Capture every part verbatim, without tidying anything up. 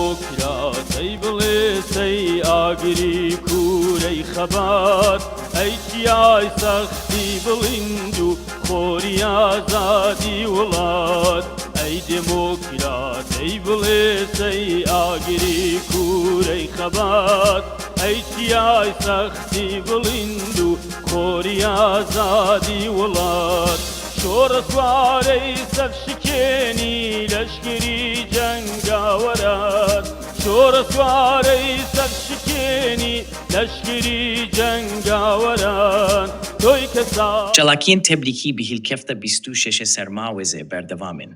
Demokrat, ey bilês, ey agirî kûr, ey xebat, ey çiyay sextî bilind û xorî azadî welat. Ey demokrat, ey bilês, ey agirî kûr, ey xebat, ey çiyay sextî bilind û xorî azadî welat. Şora suwarey sef şikênî leşkerî cengaweran. Şora suwarey sef şikênî leşkerî cengaweran. Toy kesa. Çalakiyên teblîkî bi hîlkefta bîst û şeş Sermawêzê berdewam in.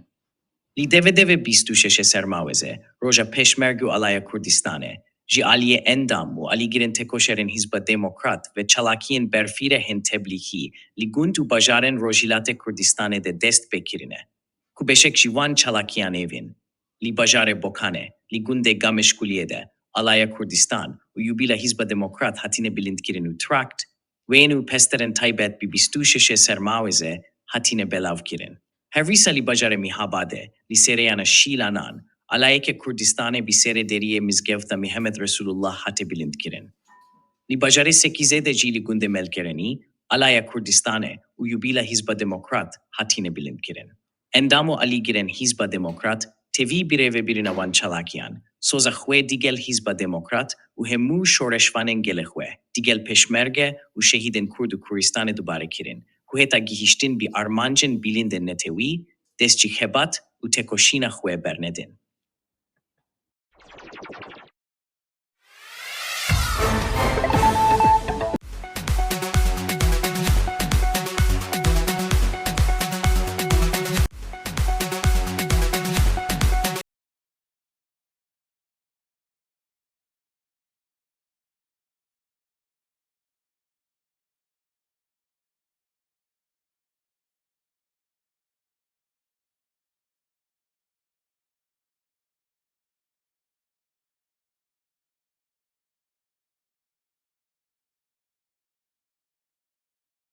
Li devê devê bîst û şeş Sermawêzê, Roja Pêşmerge û Alaya Kurdistanê, ji aliyê endam û alîgirên têkoşerên Hizba Demokrat ve çalakiyên berfireh ên teblîkî li gund û bajarên Rojhilatê Kurdistanê de dest pê kirine, ku beşek ji wan çalakiyan êvîn, li bajarê Bokanê, li gundê Gamişkuliyê de, Alaya Kurdistan û Yubîla Hizba Demokrat hatine bilindkirin û trakt, wêne û pesterên taybet bi bîst û şeş Sermawêzê hatine belavkirin. Her wisa li bajarê Mîhabadê, li sêreyana Şîlanan, alayeke Kurdistanê bi sêrê deriyê Mizgefta Mihemed Resulullah hate bilindkirin. Li bajarê Sekîzê de jî li gundê Melkerenî, Alaya Kurdistanê û Yubîla Hizba Demokrat hatine bilindkirin. Endam û alîgirên Hizba Demokrat tevî birêvebirina wan çalakiyan, soza xwe digel Hizba Demokrat û hemû şoreşvanên gelê xwe, digel Pêşmerge û şehîdên Kurd û Kurdistanê dubare kirin, ku heta gihiştin bi armancên bilindên netewî, dest ji xebat û têkoşîna xwe bernedin.